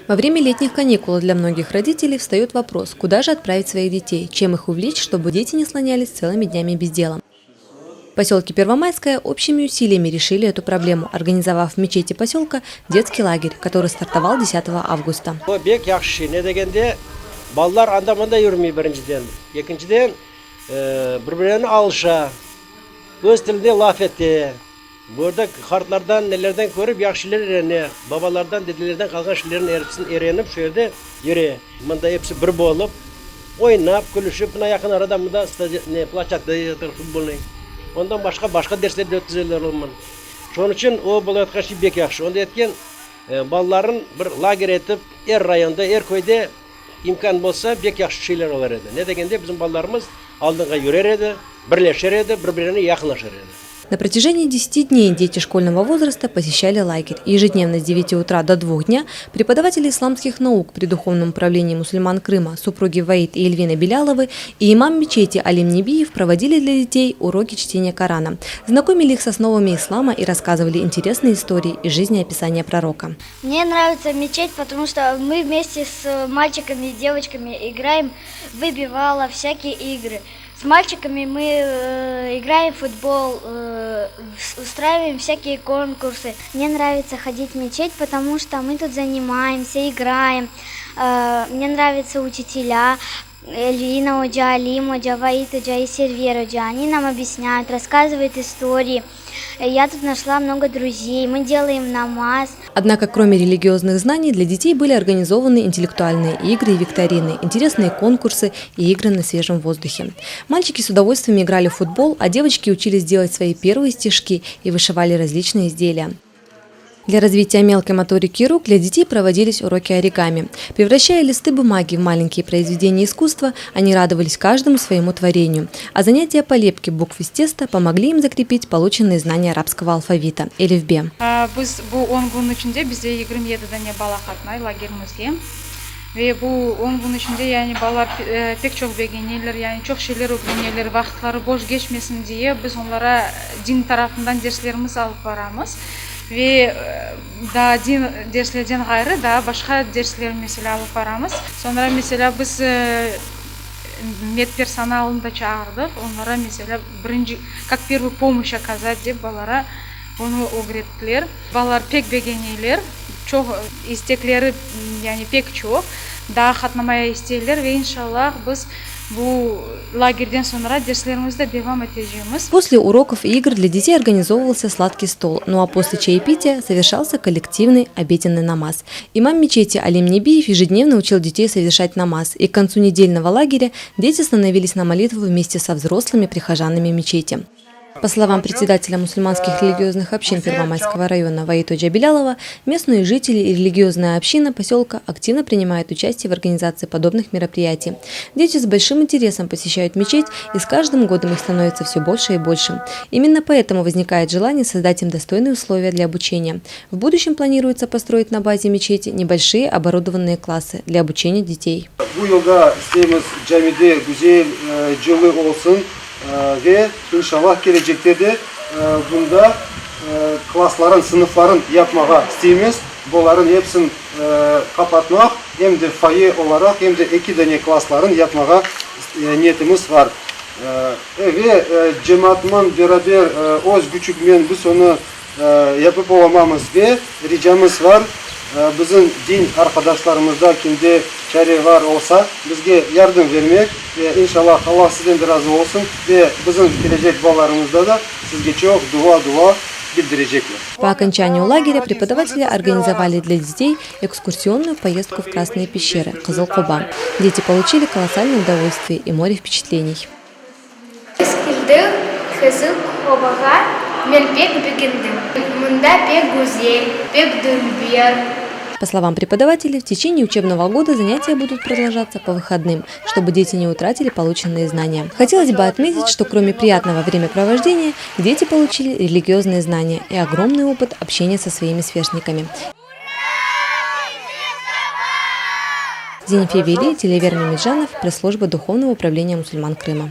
Во время летних каникул для многих родителей встает вопрос, куда же отправить своих детей, чем их увлечь, чтобы дети не слонялись целыми днями без дела. В поселке Первомайское общими усилиями решили эту проблему, организовав в мечети поселка детский лагерь, который стартовал 10 августа. Bu bek yahşı şey. Ne degende, balalar anda-mında yürmey birinciden. Ekinciden, bir-birlerine alışa, öz tilinde laf ete. Bu yerda qartlardan, nelerden körip yahşı şeyler öğrene. Babalardan, dedelerden qalğan şeylerni episini öğrenip şu yerde yüre. Mında episi bir bolıp, oynap, külüşip, mına yaqın arada mında ne, ploşçadka yatır futbolnıy. Ondan başqa, başqa dersler de ötkezeler olman. Şonıñ içün o bolayatqan şey bek yahşı. Onda etken balaların bir lager etip, er rayonda, er köyde imkân bolsa, bek yahşı şeyler olar edi. Ne degende, bizim balalarımız aldınğa yürer edi, birleşer edi, bir-birine yaqınlaşar edi. На протяжении 10 дней дети школьного возраста посещали лагерь. Ежедневно с 9 утра до 2 дня преподаватели исламских наук при Духовном управлении мусульман Крыма, супруги Ваид и Эльвина Беляловы и имам мечети Алим Небиев проводили для детей уроки чтения Корана, знакомили их с основами ислама и рассказывали интересные истории из жизнеописания пророка. Мне нравится мечеть, потому что мы вместе с мальчиками и девочками играем в выбивало, всякие игры. С мальчиками мы играем в футбол, устраиваем всякие конкурсы. Мне нравится ходить в мечеть, потому что мы тут занимаемся, играем. Мне нравятся учителя, Эльвина oca, Алим oca, Ваит oca и Сервер oca. Они нам объясняют, рассказывают истории. Я тут нашла много друзей, мы делаем намаз. Однако, кроме религиозных знаний, для детей были организованы интеллектуальные игры и викторины, интересные конкурсы и игры на свежем воздухе. Мальчики с удовольствием играли в футбол, а девочки учились делать свои первые стежки и вышивали различные изделия. Для развития мелкой моторики рук для детей проводились уроки оригами. Превращая листы бумаги в маленькие произведения искусства, они радовались каждому своему творению. А занятия по лепке букв из теста помогли им закрепить полученные знания арабского алфавита – элифбе. Biz bu 10 kün içinde bizde 27 dane bala qatnay lagerimizge. Ve bu 10 kün içinde yani balalar pek çoq begeneler, yani çoq şeyler ögreneler, vaqıtları boş keçmesin diye biz onlara din tarafından derslerimiz alıp baramız. Ve daa din derslerden ğayrı daa başqa dersler meselâ alıp baramız. Soñra meselâ biz medpersonalnı da çağırdıq, onlara meselâ birinci kak pervıy pomoşç okazat dep balalara onı ögrettiler. Balalar pek begeneyler, çoq istekleri yani pek çoq, daa qatnamaya isteyler ve inşallah biz bu lagerden soñra derslerimizni devam etecemiz. После уроков и игр для детей организовывался сладкий стол, ну а после чаепития совершался коллективный обеденный намаз. Имам мечети Алим Небиев ежедневно учил детей совершать намаз, и к концу недельного лагеря дети становились на молитву вместе со взрослыми прихожанами мечети. По словам председателя мусульманских религиозных общин Первомайского района Ваитоджа Белялова, местные жители и религиозная община поселка активно принимают участие в организации подобных мероприятий. Дети с большим интересом посещают мечеть, и с каждым годом их становится все больше и больше. Именно поэтому возникает желание создать им достойные условия для обучения. В будущем планируется построить на базе мечети небольшие оборудованные классы для обучения детей. Bu yılda isteymiz camide güzel, cıllı olsun ve inşallah kelecekte de bunda klassların, sınıfların yapmağa isteymiz. Buların epsin qapatmaq, em de foye olaraq, em de eki dane klassların yapmağa niyetimiz var. Ve cemaatman beraber öz küçükmen biz onı Yapıp olamamız ve ricamız var, bizim din arqadaşlarımızda kimde çare var olsa, bizge yardım vermek ve inşallah Allah sizden de razı olsun ve bizim kelecek balalarımızda da sizge çoq dua dua bildirecekler. По окончанию лагеря преподаватели организовали для детей экскурсионную поездку в Красные пещеры, Кызыл-Коба. Дети получили колоссальное удовольствие и море впечатлений. Biz keldik Qızıl Qobağa, men pek begendim. Mında pek güzel, pek dülber. По словам преподавателей, в течение учебного года занятия будут продолжаться по выходным, чтобы дети не утратили полученные знания. Хотелось бы отметить, что кроме приятного времяпровождения, дети получили религиозные знания и огромный опыт общения со своими сверстниками. Зенифе Вели, Телевер Мемеджанов, пресс-служба Духовного управления мусульман Крыма.